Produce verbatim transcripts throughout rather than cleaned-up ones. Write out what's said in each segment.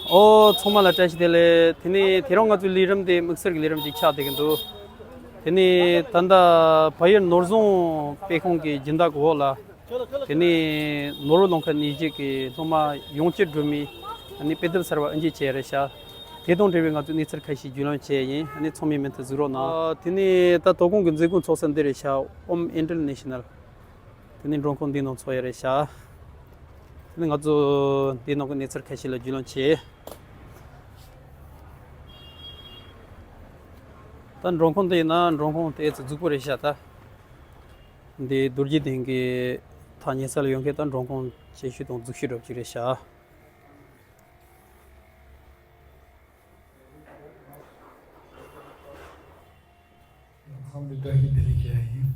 ཨོ། ཚང་མ་ལ་བཀྲ་ཤིས་བདེ་ལེགས། དེ་ནས་དེ་རིང་ང་ཚོའི་ལས་རིམ་དེ་དམིགས་བསལ་གྱི་ལས་རིམ་ཅིག་ཆགས་བསྡད་ཀྱི་འདུག་དེ་ནས་ད་ལྟ་བལ་ཡུལ་ནོར་བཟང་དཔེ་ཁང་གི་སྦྱིན་བདག་གི་འོག་ལ། དེ་ནས་ནོར་བུ་གླིང་ཁ་གནས་བཞུགས་ཀྱི་སློབ་མ་ཡང་སྐྱིད་སྒྲོལ་མས་ཨ་ནི་དཔེ་དེབ་གསར་པ་དབུ་འབྱེད་བྱས་རེད་ཤག་དེ་དང་འབྲེལ་བའི་ང་ཚོས་གནས་ཚུལ་ཁ་ཤས་བརྒྱུད་ལམ་བྱས་ཡིན། ཨ་ནི་ཚང་མས་མུ་མཐུད་གཟིགས་རོགས་གནང་། དེ་ནས་ད་དོ་དགོང་གི་མཛད་སྒོ་འཚོགས་ས་འདི་རེད་ཤག་ཨོམ་ཨིན་ཊར་ནེ་ཤ་ནལ། དེ་ནས་མགྲོན་ཁང་འདིའི་ནང་འཚོགས་ཡ་རེད་ཤག་དེ་ནས་ང་ཚོ་འདིའི་ནང་གི་གནས་ཚུལ་ཁ་ཤས་ལ་བརྒྱུད་ལམ་བྱས། ད་མགྲོན་ཁང་འདི་ཡིན་ན་མགྲོན་ཁང་དེ་ཨེ་ཙི་རྫིག་པོ་རེད་ཤག་ད་འདི་རྡོ་རྗེ་གདན་གྱི་ཐག་ཉེ་ས་ལ་ཡོད་མཁན་ད་མགྲོན་ཁང་ཆེ་ཤོས་དང་རྫིག་ཤོས་འདྲ་པོ་ཅིག་རེད་ཤག་ཚང་མ་ལ་བཀྲ་ཤིས་བདེ་ལེགས་ཞུ་ཡ་ཡིན།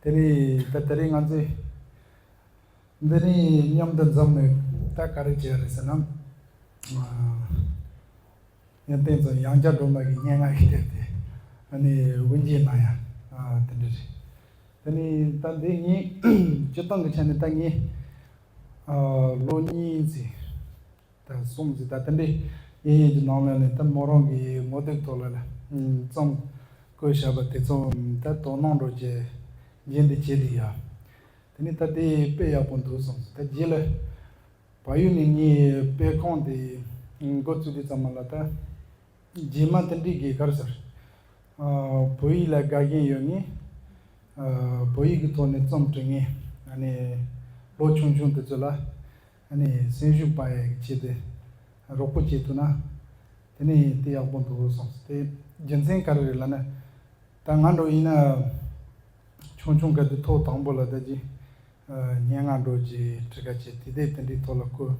དེ་ནས་ད་དེ་རིང་ང་ཚོས་འདི་ནས་མཉམ་དུ་འཛོམས་ནས་ད་ག་རེ་བྱས་རེད་ཟེར་ན། ཨ། ཡང་བསྟན་འཛིན་ཡང་བསྐྱར་སྒྲོལ་མ་གི་སྙན་ངག་གི་དེབ་དེ་ཨ་ནི་དབུ་འབྱེད་གནང་ཡ། ཨ། དེ་འདྲ་རེད། དེ་ནས་ད་འདི་ངས་སྤྱིར་བཏང་གི་ཆ་ནས་ད་ངས། ཨ། ལོ་གཉིས་ཙམ། ད་གསུམ་ཙམ་ད་དེ་འདྲའི་གཡས་གཡོན་གྱི་ནང་ལ་ནས་ད་མོ་རང་གི་ངོ་དེབ་ཐོག་ལ་ལ་རྩོམ་བཀོད་བཞག་པ་དེ་ཚོ་ད་དོ་སྣང་འགྲོ་རྒྱུ་རྗེས་འདི་བྱེད་དུ་ཡ། དེ་ནས་ད་དེ་དཔེ་ཡག་པོ་འདུག་སོང་ཙང་ད་རྗེས་ལ་བལ་ཡུལ་ནས་ངའི་དཔེ་ཁང་དེ་འགོ་བཙུགས་དུས་ཙམ་པ་ལ་ད། རྗེས་མ་དེ་འདྲའི་གི་ག་རེ་ཟེར། ཨ། བོད་ཡིག་ལ་དགའ་མཁན་ཡོད་ངེས། ཨ། བོད་ཡིག་གི་ཐོག་ནས་རྩོམ་འབྲི་མཁན། ཨ་ནི་ལོ་ཆུང་ཆུང་དེ་ཚོ་ལ་ཨ་ནི་སེམས་ཤུགས་སྤར་ཡག་གི་ཆེད་དུ་རོགས་པ་བྱེད་ཐུབ་ན་དེ་ནི་དེ་ཡག་པོ་འདུག་སོང་། དེ་རྒྱུ་མཚན་ག་རེ་རེད་ལབ་ན། ད་ང་འདྲ་ཡིན་ན་ཆུང་ཆུང་སྐབས་དུས་ཐོག་དང་པོ་ལ་ད་ཅི། ཨ། སྙན་ངག་འདྲ་ཅིག་འབྲི་ག་བྱས་དེ་དེབ་དེ་འདྲའི་ཐོག་ལ་བཀོད།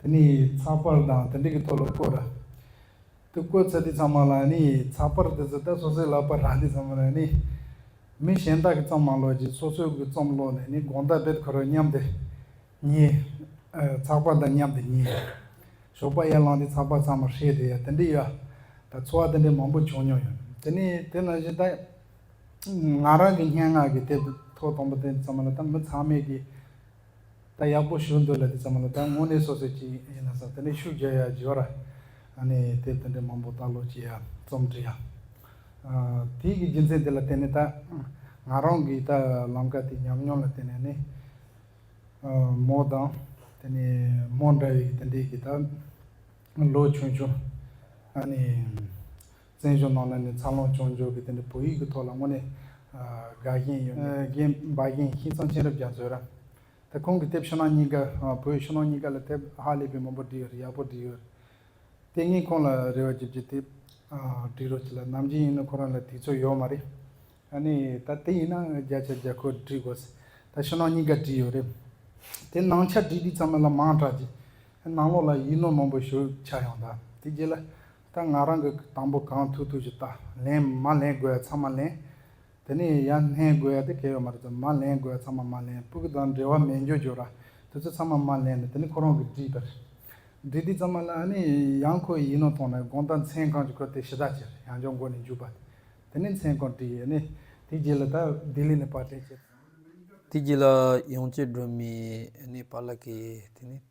དེ་ནས་ཚགས་པར་དང་དེ་འདྲའི་གི་ཐོག་ལ་བཀོད་ར། དེ་བཀོད་ཚར་དུས་ཚང་མ་ལ་ནི་ཚགས་པར་དེ་ཚོ་ད་སོ་སོའི་ལག་པར་རག་དུས་ཚང་མ་ལ་ནི་མི་གཞན་དག་གི་རྩོམ་མ་ཀློག་ཅིག་སོ་སོའི་གི་རྩོམ་ཀློག་ནས་ནི་དགོང་དག་དེབ་ཁོ་རང་མཉམ་དུ་ཉལ། ཨ། ཚགས་པར་དང་མཉམ་དུ་ཉལ། ཞོགས་པ་ཡར་ལངས་དུས་ཚགས་པར་ཚང་མ་ཧྲལ་དེ་ཡ་དེ་འདྲ་ཡ། ད་ཚོར་བ་དེ་འདྲ་མང་པོ་བྱུང་མྱོང་ཡོད། དེ་ནི་དེ་ནང་བཞིན་ད་ང་རང་གི་སྙན་ངག་གི་དེབ་ཐོག་དང་པོ་དེ་ཚང་མ་ལ་ད་མི་ཚང་མས་གི་ད་ཡག་པོ་ཞུ་འདོད་ལ་དེ་ཚང་མ་ལ་ད་དངོས་གནས་སོ་སོ་ཅིག་ཡིན་ན་ས་དེ་ནས་ཤུགས་རྒྱག་ཡ་འབྱོར་ར། ཨ་ནི་དེབ་དེ་འདྲ་མང་པོ་ལྟ་ཀློག་བྱེད་ཡ་རྩོམ་འབྲི་ཡ། ཨ། དེའི་གི་རྒྱུ་མཚན་དེ་ལ་བརྟེན་ནས་ད་ང་རང་གི་ད་ལམ་ཀ་དེ་ཉམས་མྱོང་ལ་བརྟེན་ནས་ནི། ཨ། མོ་དང་དེ་ནས་མོ་འདྲ་བའི་དེ་འདྲའི་གི་ད་ལོ་ཆུང་ཆུང་ཨ་ནི་བཙན་བྱོལ་ནང་ལ་ནི་འཚར་ལོངས་བྱུང་འཇོག་གི་དེ་འདྲ་བོད་ཡིག་གི་ཐོག་ལ་དངོས་གནས་ཨ་དགའ་ཞེན་ཡོད། ཨ། རྒན་འབའ་རྒན་ཤིང་ཚང་ཆོས་གྲགས་རྒྱ་མཚོ་ར། ད་ཁོང་གི་དེབ་ཕྱི་ནང་གཉིས་ཀ། ཨ། བོད་ཕྱི་ནང་གཉིས་ཀ་ལ་དེབ་ཧ་ལས་པའི་མང་པོ་བྲིས་ཡོད་རེད། ཡག་པོ་བྲིས་ཡོད་རེད། དེ་ངས་ཁོང་ལ་རེ་བ་བརྒྱབ་ཀྱི་དེབ། ཨ། བྲིས་རོགས་གྱིས་ལ། ནམ་རྒྱུན་ཡིན་ན་ཁོ་རང་ལ་དུས་ཚོད་ཡོད་མ་རེད། ཨ་ནི་ད་དེ་ཡིན་ན་བརྒྱ་ཆ་བརྒྱ་ཁོ་བྲིས་དགོས། ད་ཕྱི་ནང་གཉིས་ཀ་བྲིས་ཡོད་རེད། དེ་ནང་ཆ་བྲིས་དུས་ཙམ་པ་ལ་མང་དྲགས་ཀྱི། ནང་ལོགས་ལ་ཡིག་ནོར་མང་པོ་ཞིག་ཆགས་ཡོང་། ད་དེ་རྗེས་ལ་ད་ང་རང་གི་དང་པོ་གང་ཐུབ་ཐུབ་ཀྱིས་ད་ལན་མར་ལེན་དགོས་ཡ་ཚང་མ་ལེན། དེ་ནས་ཡར་ལེན་དགོས་ཡ་དེ་གལ་ཡོད་མ་རེད་ཙང་མར་ལེན་དགོས་ཡ་ཚང་མ་མར་ལེན། སྤུ་གུ་དང་འབྲེལ་བ་མེད་འཇོག་འཇོག་ར། དེ་ཚོ་ཚང་མ་མར་ལེན་ནས་དེ་ནས་ཁོ་རང་གིས་བྲིས་པ་རེད། བྲིས་དུས་ཙམ་པ་ལ་ཨ་ནི་ཡང་ཁོས་ཡིག་ནོར་བཏང་ནས་དགོང་དག་མཚན་གང་ཅིག་ཁོས་དེ་ཞུ་དག་བྱས་རེད། ཡང་བསྐྱར་མགོ་ནས་མཇུག་བར། དེ་ནས་མཚན་གང་བྲིས་ཡོད་ནས་དེ་རྗེས་ལ་ད་ལྡི་ལི་ནས་པར་སྐྲུན་བྱས། དེ་རྗེས་ལ་ཡང་སྐྱིད་སྒྲོལ་མའི་ནི་པཱ་ལགས་ཀྱིས་དེ་ནས་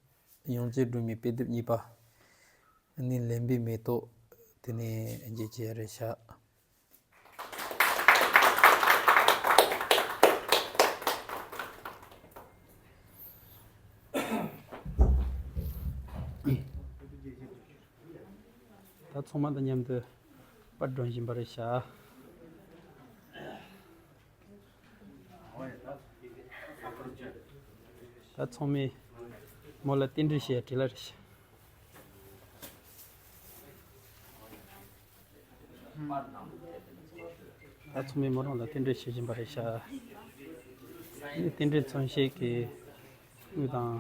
ཡང་སྐྱིད་སྒྲོལ་མའི་དཔེ་དེབ་གཉིས་པ་ནི་ལེན་པའི་མེ་ཏོག་དེ་ནས་འབྱེད་བྱས་རེད་ཤག་ད་ཚང་མ་དང་མཉམ་དུ་པར་སྒྲོན་བཞིན་པ་རེད་ཤག་ད་ཚང་མས་མོ་ལ་རྟེན་འབྲེལ་བྱེད་ཡ་བྲེལ་བ་རེད་ཤག་ད་ཚང་མས་མོ་རང་ལ་རྟེན་འབྲེལ་བྱེད་བཞིན་པ་རེད་ཤག་ཨ་ནི་རྟེན་འབྲེལ་མཚོན་བྱེད་ཀྱི་དངུལ་དང་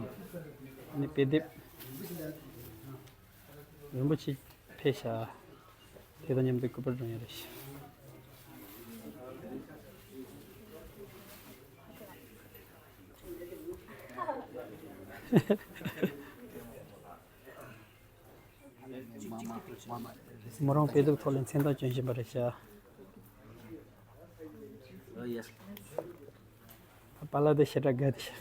ཨ་ནི་དཔེ་དེབ་རིན་པོ་ཆེ་ཕུལ་ཤག་དེ་དང་མཉམ་དུ་སྐུ་པར་སྒྲོན་ཡ་རེད་ཤག་མོ་རང་དཔེ་དེབ་ཐོག་ལ་མཚན་རྟགས་སྐྱོན་བཞིན་པ་རེད་ཤག་པཱ་ལགས་དེ་ཞེ་དྲག་དགའ་བསྡད་ཤག་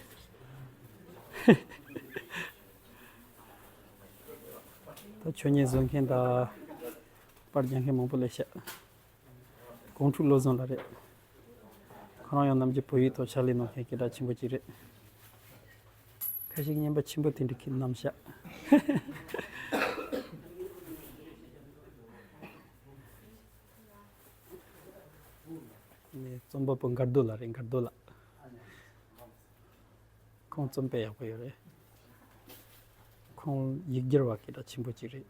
ད་ཆོས་ཉིད་བཟོ་མཁན་དང་པར་རྒྱག་མཁན་མང་པོ་སླེབས་ཤག་ཀོང་ཕྲུག་བློ་བཟང་ལགས་རེད། ཁོ་རང་ཡང་ནམ་རྒྱུན་བོད་ཡིག་ཐོག་ཕྱག་ལས་གནང་མཁན་སྐད་གྲགས་ཆེན་པོ་གཅིག་རེད། ཁ་ཤས་རྔན་པ་ཆེན་པོ་དེ་འདྲ་ཁྱེར་གནང་ཤག་ནས་རྩོམ་པ་པོ་མགར་རྡོ་ལགས་རེད། མགར་རྡོ་ལགས། ཁོང་རྩོམ་དཔེ་ཡག་པོ་ཡོད་རེད། ཁོང་ཡིག་སྒྱུར་བ་སྐད་གྲགས་ཆེན་པོ་གཅིག་རེད།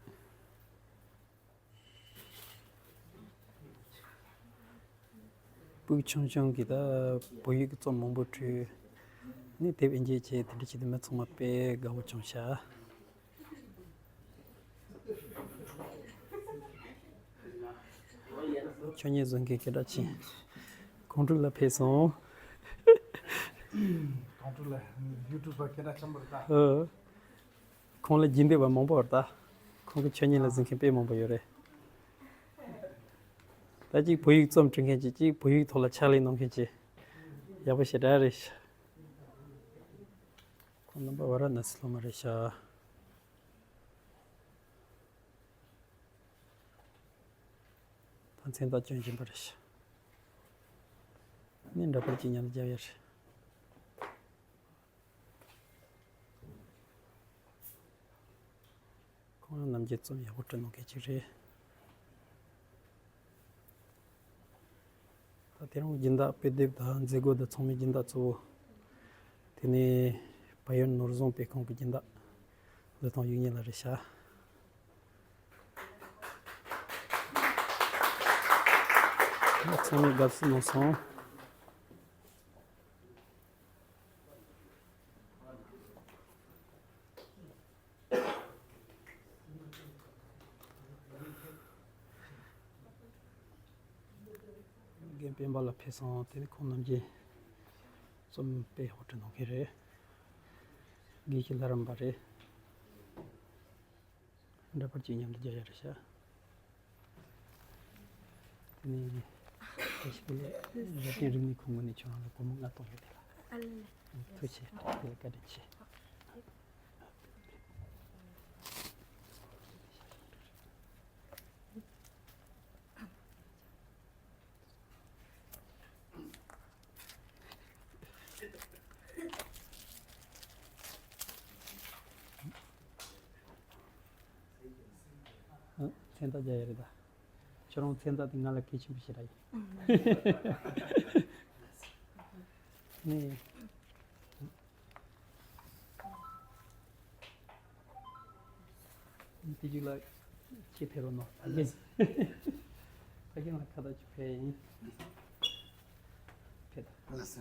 སྤུ་གུ་ཆུང་ཆུང་གིས་ད་བོད་ཡིག་གི་རྩོམ་མང་པོ་བྲིས། ནི་དེབ་དབྱེ་འབྱེད་བྱས། དེ་འདྲ་བྱས་ཏེ་མི་ཚང་མ་དཔེ་དགའ་བོ་བྱུང་ཤག་ཆོས་ཉིད་བཟོ་མཁན་སྐད་གྲགས་ཆེན། ཁོང་ཁྲོ་ལ་ཕེབས་སོང་། ཁོང་ཁྲོ་ལ་ཡུ་ཊུབ་པ་སྐད་གྲགས་ཆེན་པོ་རེད་ད། ཨོ། ཁོང་ལ་རྒྱུས་འདེབས་པ་མང་པོ་ཡོད་རེད་ད། ཁོང་གི་ཆོས་ཉིད་ལ་གཟིགས་མཁན་དཔེ་མང་པོ་ཡོད་རེད། ད་གཅིག་བོད་ཡིག་རྩོམ་འབྲི་མཁན་གྱི། གཅིག་བོད་ཡིག་ཐོག་ལ་ཕྱག་ལས་གནང་མཁན་གྱི། ཡག་པོ་ཞེ་དྲག་རེད་ཤག་ཁོང་རྣམ་པ་ཝཱ་ར་ཎ་སི་སློབ་མ་རེད་ཤག་ད་མཚན་རྟགས་སྐྱོན་བཞིན་པ་རེད་ཤག་ནི་འདྲ་པར་གྱི་མཉམ་དུ་རྒྱབ་ཡ་རེད། ཁོང་ཡང་ནམ་རྒྱུན་རྩོམ་ཡག་པོ་བྲིས་གནང་མཁན་ཅིག་རེད། ད་དེ་རིང་སྦྱིན་བདག་དཔེ་དེབ་དང་མཛད་སྒོ་དང་ཚང་མའི་སྦྱིན་བདག་གཙོ་བོ། དེ་ནས་བལ་ཡུལ་ནོར་བཟང་དཔེ་ཁང་གི་སྦྱིན་བདག་བློས་བཏང་གཡུ་སྙན་ལགས་རེད་ཤག་ཚང་མས་དགའ་བསུ་གནང་སོང་། རྒན་སྤེན་པ་ལགས་ཕེབས་སོང་། དེ་ནི་ཁོང་ནམ་རྒྱུན་རྩོམ་དཔེ་ཡག་པོ་བྲིས་གནང་མཁན་རེད། དགེ་བཤེས་ལྷ་རམས་པ་རེད། འདྲ་པར་གྱི་མཉམ་དུ་རྒྱག་ཡ་རེད་ཤག་དེ་ནས་བཀྲ་ཤིས་བདེ་ལེགས། རྭ་སྒྲེང་རིག་གནས་ཁང་ངོས་ནས་ཁྱོད་རང་ལ་སྒོར་མོ་ལྔ་སྟོང་ཡོད་དེ་ལ། ཨ་ལེ། ཐུགས་རྗེ་ཆེ། དེ་ལ་བཀའ་དྲིན་ཆེ། ཨ། མཚན་རྟགས་རྒྱག་ཡ་རེད་ད། ཁྱོད་རང་མཚན་རྟགས་དེ་ང་ལ་གལ་ཆེན་པོ་ཞེ་དྲག་ཡིན། ནས། དེ་རྒྱུགས་ལ་ཁྱེད་ཕེབས་རོགས་གནང་། ཕ་རྒན། ཕ་རྒན་ལ་ཁ་བཏགས་ཅིག་ཕེབས་ཡིན། ཕེབས་དང་། ལགས་སོ།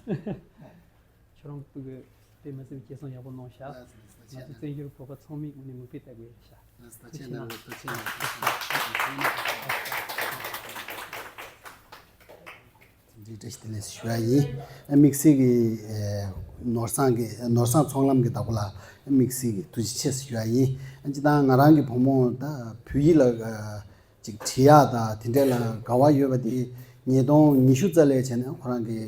ཁྱོད་རང་སྤུ་གུ་དཔེ་མི་སྲིད་པའི་སྐྱེད་སྲིང་ཡག་པོ་གནང་ཤག་ལགས་སོ། ལགས་སོ། ང་ཚོ་བཙན་བྱོལ་བོད་པ་ཚང་མའི་ངོས་ནས་མིག་དཔེ་ལྟ་དགོས་ཤག་ལགས་སོ། ཐུགས་རྗེ་ཆེ་གནང་། ཐུགས་རྗེ་ཆེ་གནང་། འདི་བཀྲ་ཤིས་བདེ་ལེགས་ཞུ་ཡ་ཡིན། དམིགས་བསལ་གྱི་ཨེ་ནོར་བཟང་གི་ནོར་བཟང་ཚོང་ལམ་གྱི་བདག་པོ་ལ་དམིགས་བསལ་གྱི་ཐུགས་རྗེ་ཆེ་ཞུ་ཡ་ཡིན། སྤྱིར་བཏང་ང་རང་གི་བུ་མོ་ད་བོད་ཡིག་ལ་ཨ་ཅིག་བྲིས་ཡག་དང་དེ་འདྲ་ལ་དགའ་བ་ཡོད་པ་དེ། ཉིས་སྟོང་ཉི་ཤུ་རྩ་ལས་བྱས་ནས་ཁོ་རང་གི་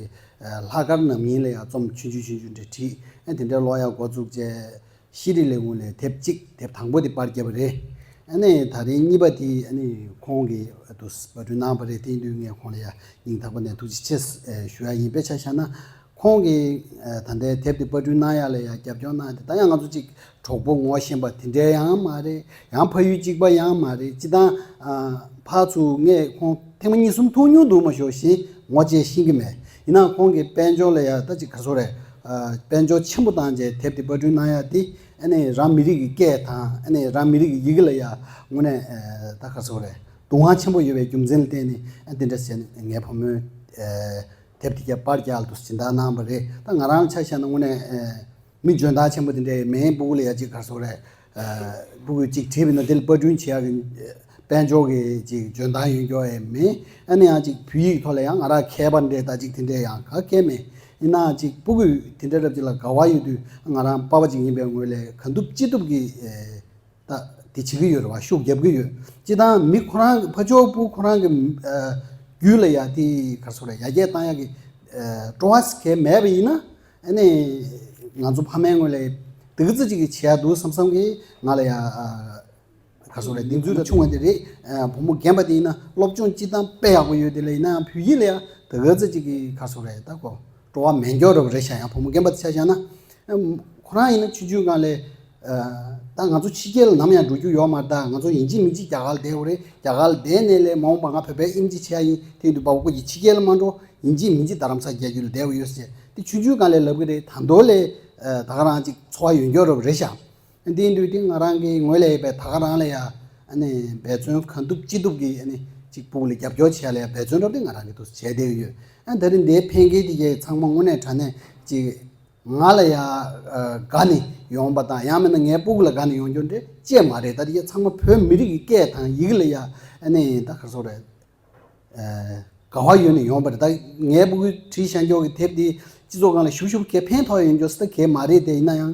ཨ་ལྷག་དཀར་ནམ་ཡིན་ལ་ཡ་རྩོམ་ཆུང་ཆུང་ཆུང་ཆུང་འདྲ་བྲིས། ཨ་དེ་འདྲ་ཀློག་ཡག་འགོ་བཙུགས་བྱས། ཤེས་རིག་ལས་ཁུངས་ལས་དེབ་གཅིག་དེབ་དང་པོ་དེ་པར་བརྒྱབ་པ་རེད། ཨ་ནི་ད་རིང་གཉིས་པ་དེ་ཨ་ནི་ཁོང་གིས་ཨ་དུ་པར་སྐྲུན་གནང་བ་རེད། དེ་ཡིན་དུས་ངས་ཁོང་ལ་ཡ་སྙིང་ཐག་པ་ནས་ཐུགས་རྗེ་ཆེ་ཞུ་ཡ་ཡིན། དཔེ་ཆ་བཞག་ན་ཁོང་གིས་ཨ་ད་ལྟའི་དེབ་དེ་པར་སྐྲུན་གནང་ཡ་ལ་ཡ་རྒྱབ་སྐྱོར་གནང་ཡ་དེ་ད་ཡང་ང་ཚོ་གཅིག་གྲོགས་པོ་ངོ་ཤེས་པ་དེ་འདྲའི་ཡང་མ་རེད། ཡང་ཕ་ཡུལ་གཅིག་པ་ཡང་མ་རེད། སྤྱིར་བཏང་ཨ་ཕར་ཚུར་ངས་ཁོང་ཐེངས་མ་གཉིས་གསུམ་ཐུག་མྱོང་འདུག་མ་ཞོག་བཞིན་ངོ་བཅས་ཤེས་ཀྱི་མེད། ཡིན་ནའང་ཁོང་གིས་དཔལ་འབྱོར་ལ་ཡ་ད་ཅིག་ག་རེ་ཟེར་དགོས་རེད། ཨ་དཔལ་འབྱོར་ཆེན་པོ་བཏང་རྗེས་དེབ་དེ་པར་སྐྲུན་གནང་ཡ་དེ་ཨ་ནི་རང་མི་རིགས་ཀྱི་སྐད་དང་ཨ་ནི་རང་མི་རིགས་ཀྱི་ཡི་གེ་ལ་ཡ་དངོས་གནས་ཨ་ད་ག་རེ་ཟེར་དགོས་རེད། དུང་བ་ཆེན་པོ་ཡོད་པའི་རྒྱུ་མཚན་ལ་བརྟེན་ནས་ཨ་དེ་འདྲ་བྱས་ནས་ངའི་བུ་མོས་ཨ་དེབ་དེ་ག་པར་རྒྱག་ཏུ་སྦྱིན་བདག་གནང་བ་རེད། ད་ང་རང་ཆ་བཞག་ན་དངོས་གནས་ཨ་མི་འཇོན་ཐང་ཆེན་པོ་དེ་འདྲ་མིན། སྤུ་གུ་ལ་ཡ་གཅིག་ག་རེ་ཟེར་དགོས་རེད། ཨ་སྤུ་གུས་གཅིག་བྲིས་པ་ཡིན་ན་དེ་ལ་པར་སྐྲུན་བྱེད་ཡག་གི་དཔལ་འབྱོར་གྱི་ཅིག་འཇོན་ཐང་ཡོད་རྒྱུ་ཡང་མེད། ཨ་ནི་ཡང་ཅིག་བོད་ཡིག་ཐོག་ལ་ཡང་ང་རང་མཁས་པ་འདྲ་ད་ཅིག་དེ་འདྲ་ཡང་ག་གེ་མེད། ཡིན་ནའང་ཅིག་སྤུ་གུས་དེ་འདྲ་རབ་ཅིག་ལ་དགའ་བ་ཡོད་དུས་ང་རང་པ་ཕ་ཅིག་ཡིན་པའི་ངོས་ལས་གང་ཐུབ་ཅི་ཐུབ་ཀྱིས་ཨེ་ད་དེ་བྱེད་ཀྱི་ཡོད་རེད་བ། ཤུགས་རྒྱབ་ཀྱི་ཡོད། སྤྱིར་བཏང་མི་ཁོ་རང་གི་ཕ་ཕྱོགས་སྤུ་ཁོ་རང་གི་ཨ་རྒྱུད་ལ་ཡ་དེ་ག་རེ་ཟེར་དགོས་རེད། ཡར་རྒྱས་བཏང་ཡག་གི་ཨ་སྤྲོ་བ་ག་གེ་མེད་པ་ཡིན་ན། ཨ་ནི་ང་ཚོ་ཕ་མའི་ངོས་ལས་དེ་ག་ཙམ་ཅིག་གི་བྱེད་ཡག་འདུག་བསམ་བསམ་གྱིས་ང་ལ་ཡ་ཨ། ག་སོ་རེད། འདི་ཚོ་ལ་ཆུང་བ་དེ་རེད། བུ་མོ་རྒན་པ་དེ་ཡིན་ན་སློབ་སྦྱོང་སྤྱི་བཏང་དཔེ་ཡག་པོ་ཡོད། དེ་ལ་ཡིན་ནའང་བོད་ཡིག་ལ་ཡང་དེ་ག་ཚོད་ཅིག་གི་ག་སོ་རེད། ད་གོ་སྤྲོ་བ་མེད་མཁན་རབ་རེད་ཤག་ཡང་བུ་མོ་རྒན་པ་དེ་ཆ་བཞག་ན། ཁོ་རང་ཡིན་ན་ཆུང་ཆུང་སྒང་ལས། ད་ང་ཚོ་ཕྱི་རྒྱལ་ལ་ནམ་ཡང་འགྲོ་རྒྱུ་ཡོད་མ་རེད། ད་ང་ཚོ་ཡིན་གཅིག་མིན་གཅིག་རྒྱ་གར་ལ་བསྡད་དགོས་རེད། རྒྱ་གར་ལ་བསྡད་ནས་ལས་མ་འོངས་པ་ང་བོད་པའི་ཨེམ་ཆི་བྱེད་ཡ་ཡིན། དེ་དུས་བ་བོ་ཁོ་ཡི་ཕྱི་རྒྱལ་ལ་མ་འགྲོ། ཡིན་གཅིག་མིན་གཅིག་རྡ་རམ་ས་རྒྱལ་རྒྱུད་ལ་བསྡད་དགོས་ཡོད་ཟེར། དེ་ཆུང་ཆུང་སྒང་ལས་ལབ་གི་རེད། ད་མདོ་ལས་ད་ག་རང་ཅིག་འཚོ་བ་ཡོད་མཁན་རབ་རེད་ཤག་དེ་ཡིན་དུས་དེ་ང་རང་གི་ངོས་ལ་ཡོད་པའི་ད་ག་རང་ལ་ཡ་ཨ་ནི་འབད་བརྩོན་གང་ཐུབ་ཅི་ཐུབ་ཀྱིས་ཨ་ནི་ཅིག་ཕྲུ་གུ་ལ་རྒྱབ་སྐྱོར་བྱེད་ཡ་ལ་ཡ་འབད་བརྩོན་རབ་དེ་ང་རང་གི་འདུག་བྱས་བསྡད་ཡོད། ཨ་ད་རིང་འདིའི་ཕན་ཁེ་དེ་གས་ཚང་མ་དངོས་གནས་དྲང་གནས་ཅིག་ང་ལ་ཡ་དགའ་ནས་ཡོང་པ་དང་ཡང་མིན་ན་ངའི་ཕྲུ་གུ་ལ་དགའ་ནས་ཡོང་རྒྱུ་འདྲ་ཅིག་མ་རེད། ད་དེ་གས་ཚང་མ་བོད་མི་རིགས་ཀྱི་སྐད་དང་ཡི་གེ་ལ་ཡ་ཨ་ནི་ད་ག་རེ་ཟེར་དགོས་རེད། དགའ་བ་ཡོད་ནས་ཡོང་པ་རེད། ད་ངའི་ཕྲུ་གུས་བྲིས་བཞག་རྒྱུ་གི་དེབ་འདི་སྤྱི་ཚོགས་སྒང་ལ་ཞུ་ཞུ་གས་ཕན་ཐོགས་ཡོང་རྒྱུ་ཟེར་ད་གས་མ་རེད། དེ་ཡིན་ན་ཡང་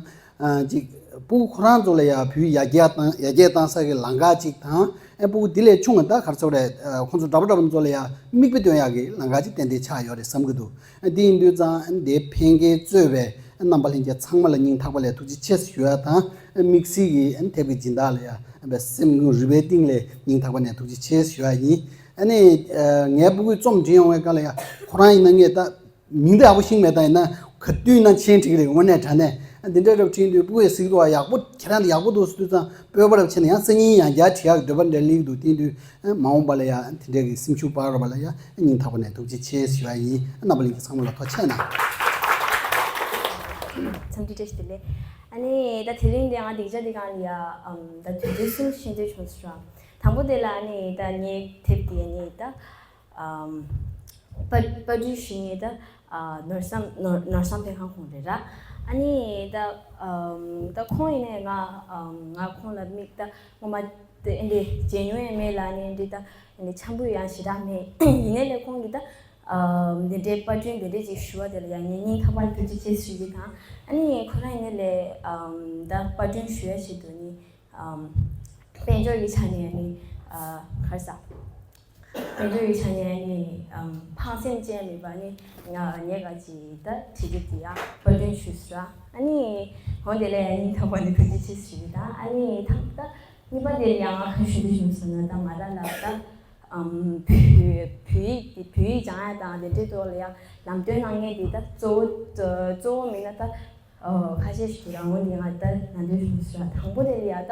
ཅིག་ཕྲུ་གུ་ཁོ་རང་ཚོ་ལ་ཡ་བོད་ཡར་རྒྱས་བཏང་ཡར་རྒྱས་བཏང་ས་གི་ལམ་ཁ་ཅིག་དང་ཨ་ཕྲུ་གུ་འདི་ལས་ཆུང་བ་ད་ག་རེ་ཟེར་དགོས་རེད། ཁོང་ཚོ་འདྲ་པོ་འདྲ་པོ་ཚོ་ལ་ཡ་མིག་དཔེ་སྟོན་ཡག་གི་ལམ་ཁ་ཅིག་ཏན་ཏན་ཆགས་ཡོད་རེད་བསམ་གི་འདུག་དེ་ཡིན་དུས་ཙང་འདི་ཕན་ཁེ་གཙོས་པའི་རྣམ་པ་ལྷན་རྒྱས་ཚང་མ་ལ་སྙིང་ཐག་པ་ལས་ཐུགས་རྗེ་ཆེ་ཞུ་ཡ་དང་། དམིགས་བསལ་གྱི་དེབ་ཀྱི་སྦྱིན་བདག་ལ་ཡ་སེམས་ཁུངས་རུས་པའི་གཏིང་ལས་སྙིང་ཐག་པ་ནས་ཐུགས་རྗེ་ཆེ་ཞུ་ཡ་ཡིན། ཨ་ནི་ངའི་ཕྲུ་གུས་རྩོམ་འབྲི་ཡོང་བའི་སྐབས་ལ་ཡ་ཁོ་རང་ཡིན་ན་ངས་ད་མིང་འདི་ཡག་པོ་ཤེས་མེད། ད་ཡིན་ན་ག་དུས་ན་མཆན་བྲིས་ཀྱི་རེད། དངོས་གནས་དྲང་གནས་འདི་འདྲ་རབ་བྲིས་དུས་ཕྲུ་གུས་གཟིགས་འདུག་ཡག་པོ་ཁྱེད་རང་འདི་ཡག་པོ་འདུག་ཟེར་དུས་ཙང་སྤོབས་པ་རབ་བྱས་ནས་ཡང་སང་ཉིན་ཡང་བསྐྱར་བྲིས་ཡག་གི་འདོད་པ་འདྲ་སླེབས་འདུག་དེ་དུས་མ་འོངས་པ་ལ་ཡ་དེ་འདྲ་གི་སེམས་ཤུགས་སྤར་རོགས་པ་ལ་ཡ་སྙིང་ཐག་པ་ནས་ཐུགས་རྗེ་ཆེ་ཞུ་ཡ་ཡིན། རྣམ་པ་ལྷན་རྒྱས་ཚང་མ་ལ་ཐུགས་རྗེ་ཆེ་གནང་། འཚམས་འདྲི་བཀྲ་ཤིས་བདེ་ལེགས། ཨ་ནི་ད་དེ་རིང་འདི་ང་སྡིངས་ཆ་འདི་སྒང་ལ་ཡ་ཨམ་ད་དུས་ཚོད་གསུམ་ཤེས་འདོད་བྱུང་སོང་ར། དང་པོ་དེ་ལ་ཨ་ནི་ད་ངའི་དེབ་དེ་ཨ་ནི་ད་ཨམ་པར་པར་སྐྲུན་ཞུ་མཁན་ད་ཨ་ནོར་བཟང་ནོར་ནོར་བཟང་ཕན་ཁང་ཁོང་རེད་ར། ཨ་ནི་ད་ཨམ་ད་ཁོང་ཡིན་ནའི་ང་ཨམ་ང་ཁོང་ལ་མིག་ད་སྔོན་མ་དེ་འདི་མཇལ་མྱོང་ཡང་མེད་ལ་ཨ་ནི་འདི་ད་འདི་འཆམ་པོ་ཡང་ཞེ་དྲག་མེད། ཡིན་ནའི་ལས་ཁོང་གིས་ད་ཨ་འདི་འདྲའི་པར་སྐྲུན་འདི་འདྲའི་ཅིག་ཞུ་བ་དེ་ལ་ཡང་ངས་སྙིང་ཐག་པ་ནས་ཐུགས་རྗེ་ཆེ་ཞུ་གི་དང་། ཨ་ནི་ཁོ་རང་ཡིན་ནའི་ལས་ཨམ་ད་པར་སྐྲུན་ཞུ་ཡ་ཞིག་འདུག་ནི་ཨམ་དཔལ་འབྱོར་གྱི་ཆ་ནས་ནི་ཨ་ག་རེ་ཟ། དཔལ་འབྱོར་གྱི་ཆ་ནས་ནི་ཨམ་ཕངས་སེམས་ཅན་མེད་པ་ནི་ང་ངས་ག་ཅིག་ད་བྲིས་རྒྱུ་དེ་ཡང་པར་སྐྲུན་ཞུས་སོང་། ཨ་ནི་འོ་དེ་ལས་ཡང་སྙིང་ཐག་པ་ནས་ཐུགས་རྗེ་ཆེ་ཞུ་གི་དང་། ཨ་ནི་ད་ད་གཉིས་པ་དེ་ཡང་ང་ག་ཞུ་འདོད་བྱུང་ཟེར་ན་ད་ང་རང་ལ་ད་ཨམ་བོད་བོད་ཡིག་དེ་བོད་ཡིག་སྦྱང་ཡ་དང་དེ་འདྲའི་ཐོག་ལ་ཡང་ལམ་སྟོན་གནང་མཁན་དེ་ད་གཙོ་བོ་གཙོ་བོ་མིན་ན་ད་ཨ་ཁ་ཤས་ཤིག་རང་ངོས་ནས་ང་ད་ན་འདོད་བྱུང་ཟེར་བ། དང་པོ་དེ་ལ་ཡ་ད་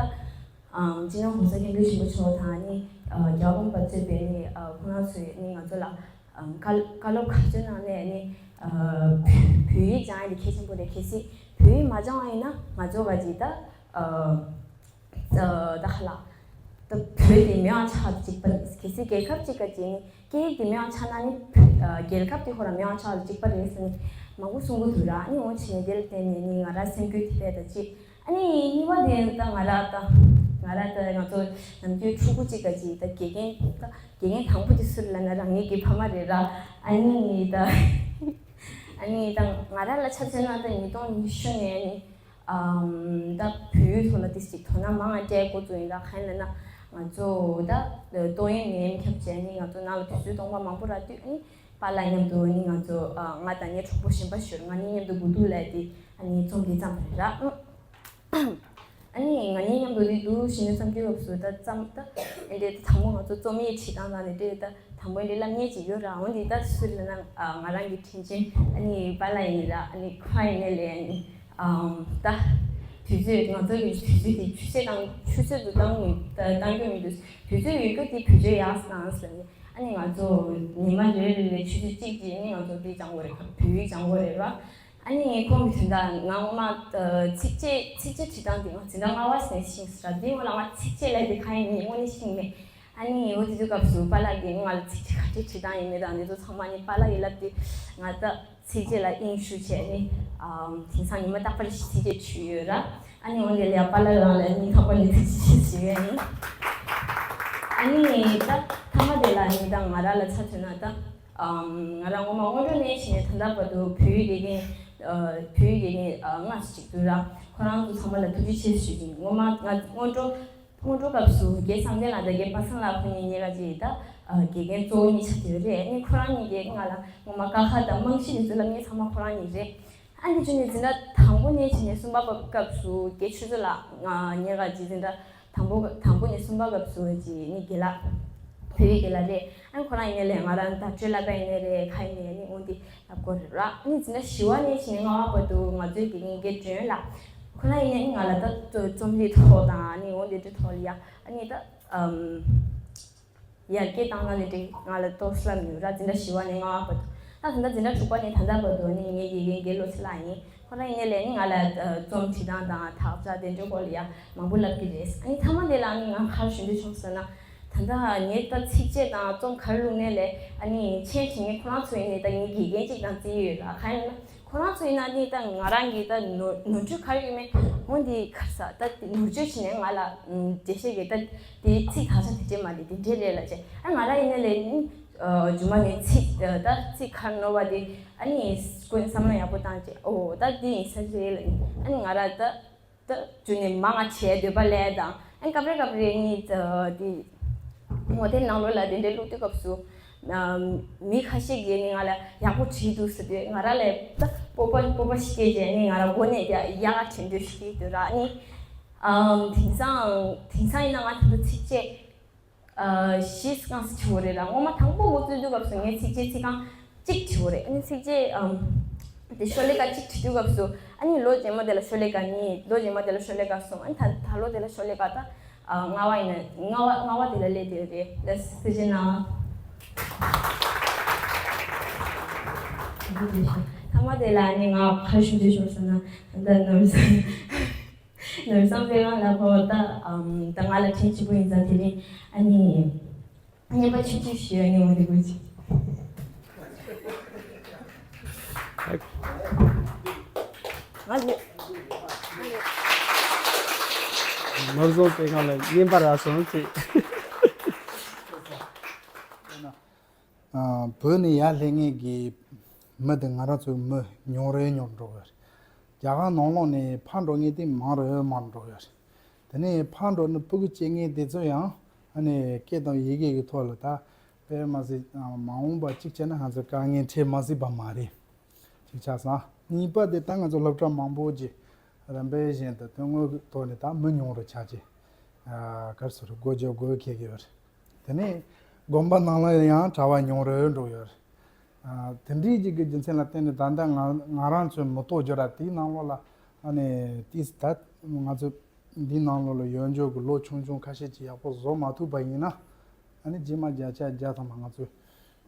ཨམ་སྤྱི་ནོར་༸གོང་ས་༸སྐྱབས་མགོན་ཆེན་པོ་མཆོག་དང་ནི་ཨ་རྒྱལ་བ་དགོངས་པ་གཙོས་པའི་ནི་ཨ་ཁོང་རྣམ་ཚོས་ནི་ང་ཚོ་ལ་ཨམ་བཀའ་བཀའ་སློབ་ག་ཚོད་གནང་ནས་ནི་ཨ་བོད་ཡིག་སྦྱང་ཡ་དེ་གལ་ཆེན་པོ་རེད། གལ་སྲིད་བོད་ཡིག་མ་སྦྱང་བ་ཡིན་ན་ང་ཚོ་ག་ཅིག་ད་ཨ། ད་ཧ་ལ། ད་བོད་དེ་མེད་པ་ཆགས་གཅིག་པ་རེད། གལ་སྲིད་རྒྱལ་ཁབ་གཅིག་ག་ཅིག་ནི་སྐད་ཡིག་དེ་མེད་པ་ཆགས་ན་ནི་བོད་རྒྱལ་ཁབ་དེ་ཁོ་རང་མེད་པ་ཆགས་གཅིག་པ་རེད་ཟེར་ནས་མང་པོ་གསུང་གི་འདུག་ར། ཨ་ནི་འོ་བྱས་ནས་དེ་ལ་བརྟེན་ནས་ནི་ང་རང་སེམས་འགུལ་དེ་འཕེལ་ད་ཅིག་ཨ་ནི་གཉིས་པ་དེ་ད་ང་རང་ད་ང་རང་ད་ང་ཚོ་ནམ་རྒྱུན་ཕྲུ་གུ་གཅིག་ག་ཅིག་ད་དགེ་རྒན་ད་དགེ་རྒན་དང་པོ་དེ་སུ་རེད་ལབ་ན་རང་ཉིད་ཀྱི་ཕ་མ་རེད་ར། ཨ་ནི་ད་ཨ་ནི་ད་ང་རང་ལ་ཆ་མཚོན་ན་ད་ཉིས་སྟོང་ཉི་ཤུ་ནས་ནི། ཨམ་ད་བོད་ཡིག་ཐོག་ལ་ཏིས་ཅིག་དོ་སྣང་མང་ང་སྤྲད་འགོ་བཙུགས་ཡིན་ར། གང་ཡིན་ལབ་ན་ང་ཚོ་ད་ཏོག་དབྱིབས་ནད་ཡམས་ཁྱབ་བྱས་ནི་ང་ཚོ་ནང་ལ་དུས་ཚོད་སྟོང་པ་མང་པོ་རག་དུས་ཨ་ནི་པཱ་ལགས་མཉམ་དུ་ནི་ང་ཚོ་ཨ་ང་དང་ངའི་གྲོགས་པོ་གཞན་པ་ཞིག་ཡོད་རེད། ང་གཉིས་མཉམ་དུ་དགུ་ཐུག་ལབ་དེ་ཨ་ནི་རྩོམ་འདི་བརྩམས་པ་རེད་ར། ཨ་ནི་ང་གཉིས་མཉམ་དུ་འདི་འདུག་ཞེས་ནས་བསམ་དུས་སྐབས་སུ་ད་བརྩམས་ད་ཨེ་འདྲས་ད་དང་པོ་ང་ཚོ་རྩོམ་ཡིག་བྲིས་སྟངས་དང་དེ་འདྲས་ད་དང་པོ་ཨེ་འདྲས་བསླབ་མཁན་ཅིག་ཡོད་ར། འོ་འདི་ད་སུ་ལབ་ན་ཨ་ང་རང་གི་དྲིན་ཅན་ཨ་ནི་པཱ་ལགས་ཡིན་ར། ཨ་ནི་ཁོ་ཡིན་ནའི་ལས་ཨ་ནི། ཨམ་ད་དུས་ཚོད་ང་ཚོ་གི་དུས་ཚོད་དེ་ཆུ་ཚོད་དང་ཆུ་ཚོད་དུ་བཏང་མི་ད་བཏང་རྒྱུ་མི་འདུག་དུས་ཚོད་ཡོད་རྒྱུ་དེ་བེད་སྤྱོད་ཡག་སོང་ཟེར་ནས་ཨ་ནི་ང་ཚོ་ཉི་མ་རེ་རེ་ལ་ཆུ་ཚོད་གཅིག་ཅིག་ནི་ང་ཚོ་དེ་སྦྱང་དགོས་རེད། བོད་ཡིག་སྦྱང་དགོས་རེད་ར། ཨ་ནི་ཁོང་གི་དོན་དག་ང་ངོ་མ་ཚིགས་བཅད་ཚིགས་བཅད་བྲིས་སྟངས་དེ་ང་འཛིན་གྲྭ་ལྔ་པ་ནས་ཤེས་སོང་ར། དེ་སྔོན་ལ་ང་ཚིགས་བཅད་ལབ་དེ་གང་ཡིན་མིན་དངོས་གནས་ཤེས་མེད། ཨ་ནི་འོ་དེ་དུས་སྐབས་སུ་པཱ་ལགས་ཀྱིས་ང་ལ་ཚིགས་བཅད་ག་འདྲས་བྲིས་སྟངས་ཡིན་མིན་དང་དེ་ཚོ་ཚང་མ་ནི་པཱ་ལགས་ཀྱིས་ལབ་དེ་ང་ད། ཚིགས་བཅད་ལ་དབྱིངས་ཞུགས་བྱས་ནི། ཨམ་དེང་སང་ཉི་མ་རྟག་པར་ཚིགས་བཅད་བྲིས་ཡོད་ར། ཨ་ནི་འོན་ཏེ་ལས་པཱ་ལགས་རང་ལ་སྙིང་ཐག་པ་ནས་ཐུགས་རྗེ་ཆེ་ཞུ་ཡ་ཡིན། ཨ་ནི་ད་མཐའ་མ་དེ་ལ་ནི་ད་ང་རང་ལ་ཆ་མཚོན་ན་ད། ཨམ་ང་རང་ངོ་མ་སྔོན་འགྲོ་ནས་བྱས་ནས་ད་ལྟ་བར་དུ་བོད་ཡིག་དགེ་རྒན། ཨ་བོད་ཡིག་དགེ་རྒན་ཨ་ལྔ་ཙམ་ཅིག་འདུག་ར། ཁོ་རང་ཚོ་ཚང་མ་ལ་ཐུགས་རྗེ་ཆེ་ཞུ་གི་ཡིན། ངོ་མ་ང་སྔོན་འགྲོ། སྔོན་འགྲོ་སྐབས་སུ་རྒན་བསམ་གཏན་ལགས་དང་རྒན་པ་སངས་ལགས་ཁོ་གཉིས་གཉིས་ཀ་ཅིག་ད་དགེ་རྒན་གཙོ་བོ་གཉིས་ཆགས་བསྡད་ཡོད་རེད། ཨ་ནི་ཁོ་རང་གཉིས་ཀྱིས་ང་ལ་ངོ་མ་ཀ་ཁ་དང་རྨང་གཞི་དེ་ཚོ་བསླབ་མཁན་ཚང་མ་ཁོ་རང་གཉིས་རེད། ཨ་ནི་བྱས་ནས་འཛིན་གྲྭ་དང་པོ་ནས་བྱས་ནས་གསུམ་པ་བར་སྐབས་སུ་རྒན་ཆོས་མཚོ་ལགས་ང་གཉིས་ཀ་ཅིག་འཛིན་གྲྭ་ དང་པོ་དང་པོ་ནས་གསུམ་པ་སྐབས་སུ་ཅིག་ནི་དགེ་ལགས། བོད་པའི་དགེ་ལགས་རེད། ཨ་ནི་ཁོ་རང་ཡིན་ནའི་ལས་ང་རང་བརྡ་སྤྲོད་ལབ་པ་ཡིན་ནའི་རེད། ག་ཡིན་ནའི་ཨ་ནི་འོ་འདི་ལབ་དགོས་རེད་ར། ཨ་ནི་འཛིན་གྲྭ་བཞི་པ་ནས་བྱས་ནས་ལྔ་པ་བར་དུ་ང་ཚོའི་དགེ་རྒན་དགེ་སྒྲོན་ལགས། ཁོ་རང་ཡིན་ནའི་ང་ལ་ད་རྩོམ་རིག་ཐོག་དང་ཨ་ནི་འོ་འདི་འདྲའི་ཐོག་ལ་ཡ་ཨ་ནི་ད་ཨམ། ཡར་རྒྱས་བཏང་ན་ནི་འགྲིག་ང་ལ་ཏོག་ཙམ་ཡོད་ར། འཛིན་གྲྭ་བཞི་པ་ནས་ལྔ་པ་བར་དུ། ད་ད་ལྟ་འཛིན་གྲྭ་དྲུག་པ་ནས་ད་ལྟ་བར་དུ་ནི་ངའི་དགེ་རྒན་དགེ་བློ་ཚེ་ལགས་ཡིན། ཁོ་རང་ཡིན་ནའི་ལས་ནི་ང་ལ་ཨ་རྩོམ་བྲིས་སྟངས་དང་དག་ཆ་དེ་འདྲའི་སྐོར་ལ་ཡ་མང་པོ་ལབ་ཀྱི་རེད། ཨ་ནི་མཐའ་མ་དེ་ལ་ནི་ང་ག་རེ་ཞུ་འདོད་བྱུང་ཟེར་ན། ད་ལྟ་ངས་ད་ཚིགས་བཅད་དང་རྩོམ་ག་རེ་བླུགས་ནའི་ལས་ཨ་ནི་མཆན་བྲིས་མཁན་ཁོ་རང་ཚོ་ཡིན་ནའི་ད་ངའི་དགེ་རྒན་གཅིག་དང་བརྩི་ཡི་ཡོད་ར། གང་ཡིན་ན། ཁོ་རང་ཚོ་ཡིན་ན་ནི་ད་ང་རང་གི་ད་ནོར་ནོར་འཁྲུལ་ག་རེ་ཡོད་མེད་འོ་འདི་ག་རེ་ཟ་ད་ནོར་བཅོས་བྱས་ནས་ང་ལ་འགྲེལ་བཤད་ཀྱི་ད་དེ་ཚིག་དག་ཆ་དེ་འདྲས་མ་རེད། དེ་འདྲས་རེད་ལབ་བྱས། ཨ་ང་རང་ཡིན་ན་ལས་ནི་རྒྱུ་མ་ནས་ཚིག་ད་ཚིག་ག་རེ་ནོར་བ་དེ་ཨ་ནི་ཀུན་བསམ་བློ་ཡག་པོ་བཏང་བྱས། ཨོ་ད་འདི་ཡིན་ས་རེད་ལབ་ནི་ཨ་ནི་ང་རང་ད། ད་རྒྱུ་ནས་མང་ང་བྱས་འདོད་པ་ལས་དང་ཨ་ནི་སྐབས་རེ་སྐབས་རེ་ནི་ད་དེ་ངོ་དེབ་ནང་ལོགས་ལ་དེ་འདྲའི་བླུགས་དུས་སྐབས་སུ་ཨམ་མི་ཁ་ཤས་ཀྱིས་ནི་ང་ལ་ཡག་པོ་བྲིས་འདུག་ཟེར་དུས་ང་རང་ལ་ད་སྤོབས་པ་སྤོབས་པ་ཞིག་སྐྱེས་བྱས་ནི་ང་རང་མགོ་ནས་ཡག་ག་བྲིས་འདོད་ཞིག་སྐྱེས་འདུག་ར། ཨ་ནི་ཨམ་དེང་སང་དེང་སང་ཡིན་ན་ང་ད་ལྟ་ཚིགས་བཅད་ཨ་བཞི་རྐང་ཙམ་བྲིས་པ་རེད་ར། སྔོན་མ་དང་པོ་འགོ་བཙུགས་དུས་སྐབས་སུ་ངས་ཚིགས་བཅད་ཚིག་རྐང་གཅིག་བྲིས་པ་རེད། ཨ་ནི་ཚིགས་བཅད་ཨམ་དེ་ཤོ་ལོ་ཀ་གཅིག་བྲིས་དུས་སྐབས་སུ་ཨ་ནི་ལོ་རྗེས་མ་དེ་ལ་ཤོ་ལོ་ཀ་གཉིས། ལོ་རྗེས་མ་དེ་ལ་ཤོ་ལོ་ཀ་གསུམ། ཨ་ནི་ད་ད་ལོ་དེ་ལ་ཤོ་ལོ་ཀ་ད་ཨ་ལྔ་པ་ཡིན་ན་ལྔ་པ་ལྔ་པ་དེ་ལ་སླེབས་བསྡད་ཡོད་རེད། ལགས་སོ་ཐུགས་རྗེ་གནང་། ཐ་མ་དེ་ལ་ཨ་ནི་ང་ག་རེ་ཞུ་འདོད་བྱུང་ཟེར་ན། ད་ནོར་བཟང་ནོར་བཟང་དཔལ་དབང་ལགས་ཁོ་ད་ཨམ་ད་ང་ལ་དྲིན་ཆེན་པོ་ཡིན་ཙང་དེ་རིང་ཨ་ནི། བརྙན་པར་ཆུང་ཆུང་ཞིག་ཡོད་ནི་འོ་དེ་དགོས་ཅིག་ང་ལོ། ནོར་བཟང་དཔལ་དབང་ལ་བརྙན་པར་རག་སོང་ཅིག་ཨ། བོད་ནས་ཡར་སླེབས་མཁན་གྱི་མི་དེ་ང་རང་ཚོའི་མི་ཉུང་རུ་ཉུང་རུ་འགྲོ་གི་རེད། རྒྱ་གར་ནང་ལོགས་ནས་ཕར་འགྲོ་མཁན་དེ་མང་རུ་མང་རུ་འགྲོ་གི་རེད། དེ་ནས་ཕར་འགྲོ་ནས་སྤུ་གུ་སྐྱེ་མཁན་དེ་ཚོ་ཡང་ཨ་ནི་སྐད་དང་ཡི་གེ་གི་ཐོག་ལ་ད་དཔེ་མ་སྲིད་མ་འོངས་པ་གཅིག་བྱས་ན་ང་ཚོ་དཀའ་ངལ་འཕྲད་མ་སྲིད་པ་མ་རེད། གཅིག་ཆགས་སོང་། གཉིས་པ་དེ་ད་ང་ཚོ་སློབ་གྲྭ་མང་པོ་ཅིག་རིམ་པས་བཞིན་དུ་དོན་དངོས་ཀྱི་ཐོག་ནས་ད་མི་ཉུང་རུ་ཆགས་ཀྱི་ག་རེ་ཟེར་སྒོ་རྒྱག་དགོས་ཁེལ་གྱི་ཡོད་རེད། དེ་ནས་དགོན་པ་ནང་ལ་ཡང་གྲྭ་པ་ཉུང་རུ་འགྲོ་ཡོད་རེད། དེ་འདྲའི་ཅིག་གི་རྒྱུ་མཚན་ལ་བརྟེན་ནས་ད་ལྟ་ང་ང་རང་ཚོའི་མི་ཐོག་ཇོ་ར་དེའི་ནང་ལོགས་ལ་ཨ་ནི་ཏིས་ད་ང་ཚོ་འདིའི་ནང་ལོགས་ལ་ཡོད་འཇོག་གི་ལོ་ཆུང་ཆུང་ཁ་ཤས་ཅིག་ཡག་པོ་བཟོ་མ་ཐུབ་པ་ཡིན་ན་ཨ་ནི་རྗེས་མ་བརྒྱ་ཆ་བརྒྱ་ཐམ་པ་ང་ཚོའི་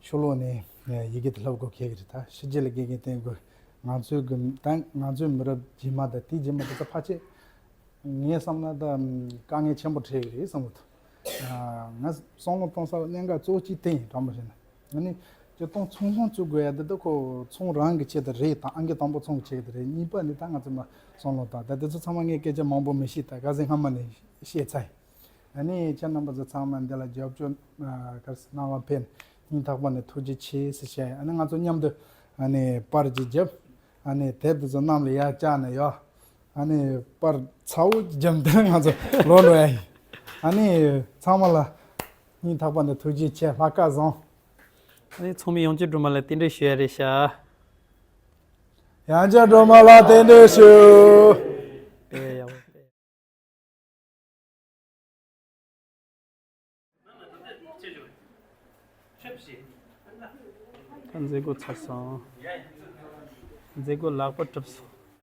ཕྱི་ལོགས་ནས་ཡི་གེ་དེ་བསླབ་དགོས་ཁེལ་གྱི་རེད། ད་ཕྱི་རྒྱལ་ལ་དགེ་རྒན་བསྟེན་དགོས། ང་ཚོའི་གི་ད་ང་ཚོའི་མི་རབས་རྗེས་མ་དང་དེའི་རྗེས་མ་དེ་ཚོ་ཕལ་ཆེར་ངས་བསམ་ན་ད་དཀའ་ངལ་ཆེན་པོ་འཕྲད་ཀྱི་རེད་བསམ་གྱི་འདུག་ང་བསམ་བློ་གཏོང་ས་གནད་འགག་གཙོ་བོ་གཅིག་དེ་ཡིན། དྲང་པོ་བཤད་ན་ང་ནི་སྤྱིར་བཏང་ཚོང་ཁང་བཙུགས་དགོས་ཡ་དེ་ད་ཁོ་ཚོང་རང་གི་ཆེད་དུ་རེད་དང་ཨང་ཀི་དང་པོ་ཚོང་གི་ཆེད་དུ་རེད། གཉིས་པ་ནི་ད་ང་ཚོ་མ་བསམ་བློ་བཏང་ད་དེ་ཚོ་ཚང་མ་ངས་སྐད་ཆ་མང་པོ་མི་བཤད། ད་ག་ཟེ་སྔ་མ་ནས་བཤད་ཚར་ཡིན། ཨ་ནི་ཁྱེད་རྣམ་པ་ཚོ་ཚང་མ་འདི་ལ་རྒྱབ་སྐྱོར་ག་རེ་ཟེར་གནང་བ་ཕན། སྙིང་ཐག་པ་ནས་ཐུགས་རྗེ་ཆེ་ཟེར་བཤད། ཨ་ནི་ང་ཚོ་མཉམ་དུ་ཨ་ནི་པར་ཅིག་བརྒྱབ། ཨ་ནི་དེབ་དེ་ཚོ་གནམ་ལ་ཡར་བཀྱགས་ནས་ཡོད། ཨ་ནི་པར་ཚ་བོ་ཅིག་བརྒྱབ་འདི་ང་ཚོ་ལོག་འགྲོ་ཡ་ཡིན། ཨ་ནི་ཚང་མ་ལ་སྙིང་ཐག་པ་ནས་ཐུགས་རྗེ་ཆེ། ལྷག་དཀར་བཟང་། ཨ་ནི་ཚོགས་མི་ཡང་བསྐྱར་སྒྲོལ་མ་ལ་རྟེན་འབྲེལ་ཞུ་ཡ་རེད་ཤག་ཡང་བསྐྱར་སྒྲོལ་མ་ལ་རྟེན་འབྲེལ་ཞུ། ཨེ་ཡག་པོ། ད་མཛད་སྒོ་ཚར་སོང་། མཛད་སྒོ་ལེགས་པར་གྲུབ་སོང་།